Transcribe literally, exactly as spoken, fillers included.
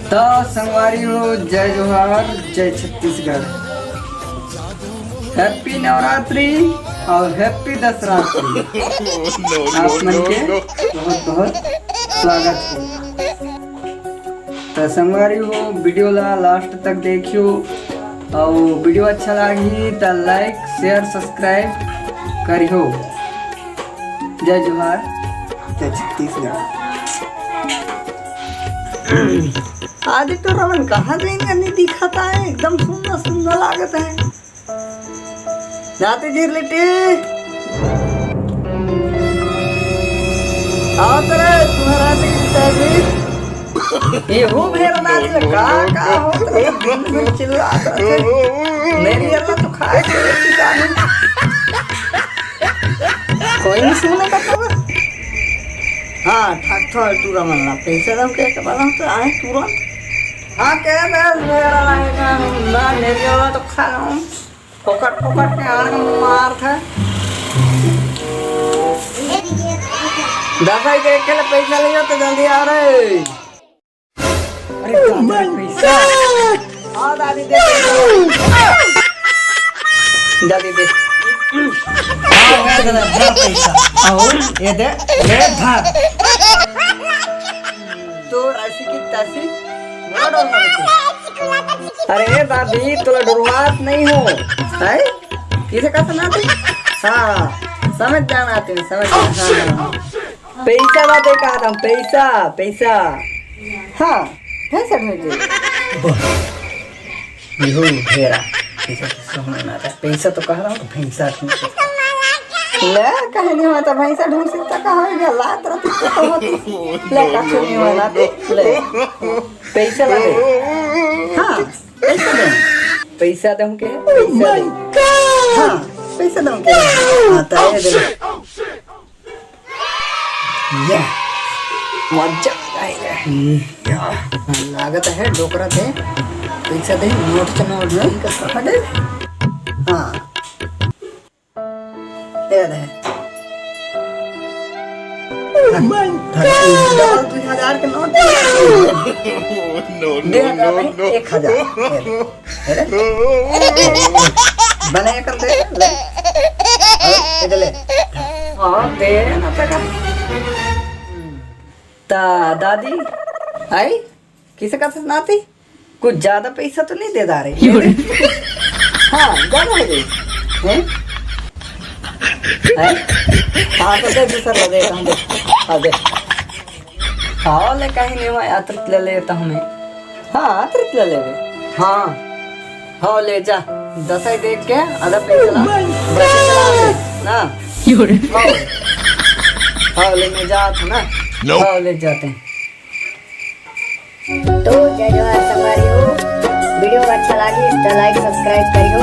त संगवारी हो, जय जोहार, जय छत्तीसगढ़। Happy नवरात्रि और Happy दशरात्रि। आप मन के बहुत बहुत स्वागत है। त संगवारी हो, video ला last तक देखियो, और video अच्छा लागी त like, share, subscribe करियो। जय जोहार, जय छत्तीसगढ़। आदि तो रमन कहाँ गइन, नहीं दिखत हे, एकदम सुन्ना सुन्ना लागत हे। नाती जी, लेटी। आओ तो रे, तुम्हारा से कितना है? ये हो भेर नाच ले, का, का हो तो रे, दिन भर चिल्लात रहे। मेरी अल्लाह तो खा के किसान। कोई नहीं सुने का खबर। हाँ, ठाक ठो टूरा मन ला पैसा दम के, के बना तो आए तुरंत। हाँ, के बस मेरा रहेगा, ना मेरी वाला तो खा लूँ। फोकट, फोकट के आने का मार था। दसाई देख के ले पैसा ले जाओ तो जल्दी आ रहे। अरे बाप रे, पैसा। हाँ, दादी, दे पैसा। दादी, दे। हाँ, हो गया दादा, दे पैसा। और ये दे, ले धर। तो राशि की तैसी, बड़ा डर लगे। अरे दादी, तोला डरवात नहीं हो, हैं? किसे का सुनाते? हाँ, समझ जाना आते, समझ जाना। हाँ। पैसा बाते कहा था, पैसा, पैसा। हाँ, पैसा भेज दे। यहू भेरा, पैसा तो समझ में आता है। पैसा तो कह रहा हूँ, तो भैंसा ढूंढ सकता। ले, कहे नहीं होता, भैंसा ढूंढ सकता, कहाँ हो गया? लात रहती तो होती। ले, कछु नहीं होना, ले। पैसा ला दे। हाँ, पैसा दे। पैसा दे हमके, पैसा दे। हाँ, पैसा दे हमके। हाँ, तो ये दे। या, मजा आ जाएगा। हम्म। या, लागत है डोकरा दे। पैसा दे, नोट से नोट नहीं कर सकता दे। हाँ। ये दे। Oh my God! डबल दू हजार के नोट। No, no, दे हजार no, नहीं, no। एक हजार। ये दे। अरे? बने कर दे, ले। अरे, इधर ले। हाँ, दे ना बेटा। ता दादी, आई? किसे का सुनाती? कुछ ज्यादा पैसा तो नहीं दे दा रही? हाँ, ज्यादा हो गई। हैं? हैं? हाँ, तो दे दूसरा, दे, हाँ, दे। हाँ, दे। हाँ, ले कहीं नहीं हुआ, अतरत ले लेता हूँ मैं। हाँ, अतरत ले लेवे। हाँ। हाँ, ले जा। दसाई देख के आधा पैसा ला। Oh my बस चला ले, God! ना। यो रे। हाँ। हाँ, ले मैं जात हूँ ना। Nope। हाँ, ले जाते हैं। तो जय जोहार संगवारी हो, video अच्छा लागिस त like subscribe करियो।